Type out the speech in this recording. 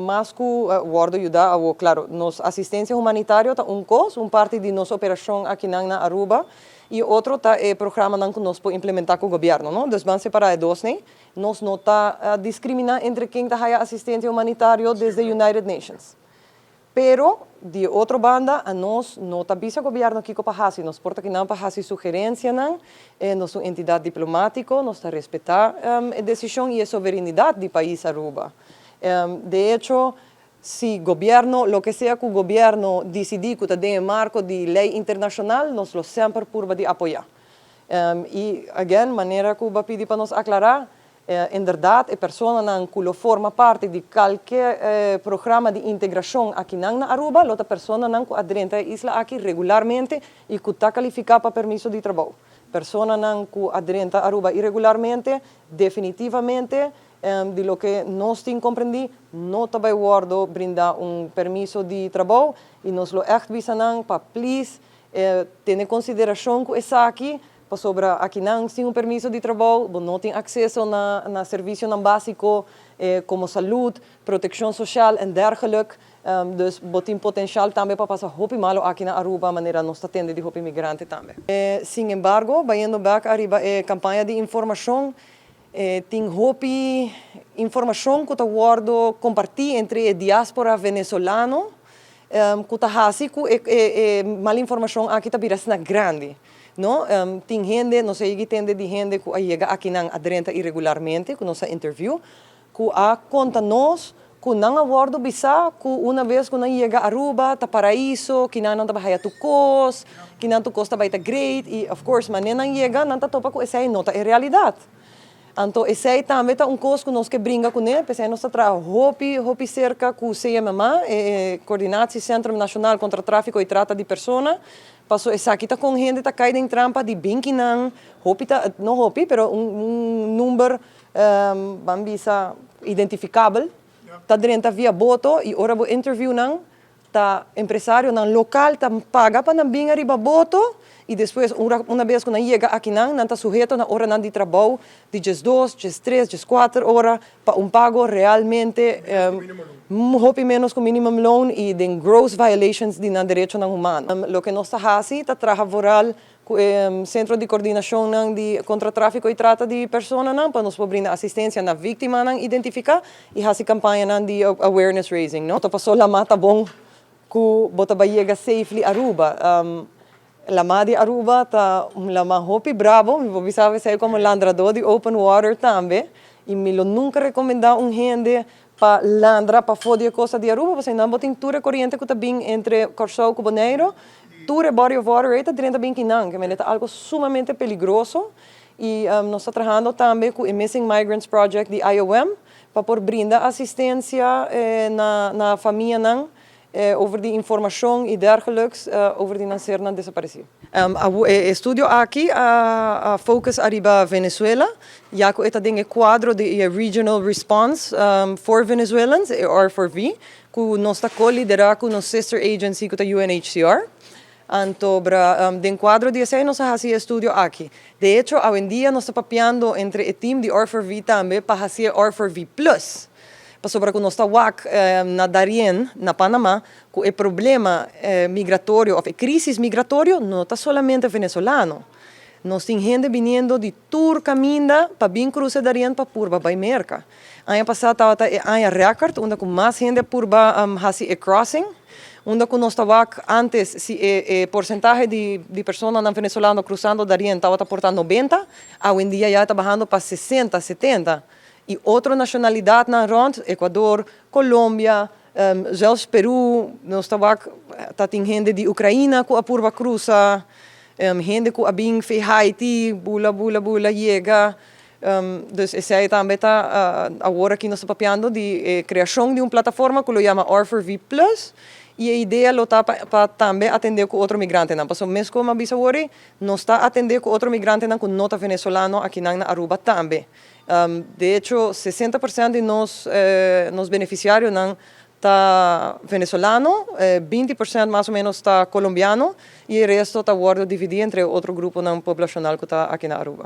Mas cu wordo yuda awo, claro, nos asistencia humanitario ta un cos, un parti di nos operacion aki na Aruba, y otro ta e programa nan cu nos por implementa cu gobierno, no? Dus ban separa e dos, ne? Nos no ta discrimina entre ken ta haya asistencia humanitario desde United Nations. Pero, di otro banda, nos no ta bisa gobierno kico pa hasi, nos por ta akinan pa hasi sugerencia nan, nos ta un entidad diplomatico, nos ta respeta e decision y e soberanidad di pais Aruba. De hecho, si gobierno, loke sea cu gobierno dicidi cu ta den marco di ley internacional, nos lo semper purba di apoya. Y, again, manera cu bo a pidi pa nos aclara, inderdaad, e persona nan cu lo forma parti di cualkier programa di integracion aki na Aruba, lo ta persona nan cu a drenta e isla aki regularmente y cu ta califica pa permiso di trabou. Persona nan cu a drenta Aruba irregularmente, definitivamente, di loke nos tin comprendi, no ta bay wordo brinda un permiso di trabou y nos lo echt bisa nan pa please tene consideracion cu esaki, pasobra akinan sin un permiso di trabou, bo no tin acceso na servicio nan basico como salud, proteccion social en dergelijk. Dus bo tin potencial tambe pa pasa hopi malo aki na Aruba, manera nos ta tende di hopi migrante tambe. Sin embargo, bayendo back ariba e campaña di informacion, tin hopi informacion cu ta wordo comparti entre e diaspora venezolano, cu ta hasi cu e mal informacion aki ta bira asina grandi. No? Tin hende, nos a tende di hende cu a yega akinan a drenta irregularmente, cu nos a interview, cu a conta nos cu nan a wordo bisa cu una vez cu nan yega Aruba, ta paraiso, cu nan ta haya tur cos, cu nan tur cos ta bay ta great, y of course, manera nan yega, nan ta topa cu esey no ta e realidad. Anto, esey tambe ta un cos cu nos kier bringa cu ne, pesey nos ta traha hopi, hopi cerca cu CMMA, Coördinatiecentrum Nacional contra Tráfico y Trata di Persona, paso esaki ta con hende ta cay den trampa di bin akinan, hopi ta, no hopi, pero un number, ban bisa, identificabel, ta drenta via boto y ora bo interview nan, ta empresario nan local ta paga pa nan bin ariba boto y despues una vez cu nan yega akinan, nan ta suheto na ora nan di trabou di 12, 13, 14 ora pa un pago realmente hopi menos cu minimum loan y den gross violations di nan derecho nan humano. Loke nos ta hasi ta traha vooral cu Centro di Coordinacion nan di contra Tráfico y Trata di Persona nan pa nos por brinda asistencia na victima nan identifica y hasi campaña nan di awareness raising, no? Ta paso lama ta bon cu bo ta bay yega safely Aruba. Lama di Aruba ta un lama hopi bravo, mi por bisa esey como landrador di open water tambe, y mi lo nunca recomenda un hende pa landra pafo di costa di Aruba, pasobra nan bo tin tur coriente cu ta bin entre Corsou cu Boneiro, tur body of water ta drenta bin akinan, cu ta algo sumamente peligroso y nos ta trahando tambe cu e Missing Migrants Project di IOM pa por brinda asistencia na famia nan over di informacion y dergelijks over di nan ser nan desapareci. E estudio aki a focus ariba Venezuela, ya cu ta den cuadro di Regional Response for Venezuelans, R4V, cu nos ta co-lidera cu nos sister agency cu ta UNHCR. Anto, bra, den cuadro di esey nos a haci e estudio aki. De hecho, hoy en dia nos ta papiando entre e team di R4V tambe pa haci R4V Plus. Pasobra cu nos ta wak na Darien, na Panama, cu e problema migratorio, of e crisis migratorio, no ta solamente venezolano. Nos tin hende biniendo di tur caminda pa bin cruza Darien pa purba bay Merca. Aña pasa tabata e aña record, unda cu mas hende purba hasi e crossing, unda cu nos ta wak antes si e porcentahe di persona nan venezolano cruzando Darien tabata por ta 90, hoy en dia ya ta bahando pa 60, 70. Y otro nacionalidad nan rond, Ecuador, Colombia, zelfs Peru, nos ta wak ta tin hende di Ucraina cu a purba cruza, hende cu a bin fi Haiti, bula, bula, bula, yega. Dus esey tambe ta awor aki nos ta papiando di creacion di un plataforma cu lo yama R4V Plus y e idea lo ta pa tambe atende cu otro migrante nan. Paso mes como bisa awor, nos ta atende cu otro migrante nan cu no ta venezolano aki nan na Aruba tambe. De hecho, 60% di nos beneficiario nan ta venezolano, 20% mas o menos ta colombiano y e resto ta wordo dividi entre otro grupo nan poblacional cu ta aki na Aruba.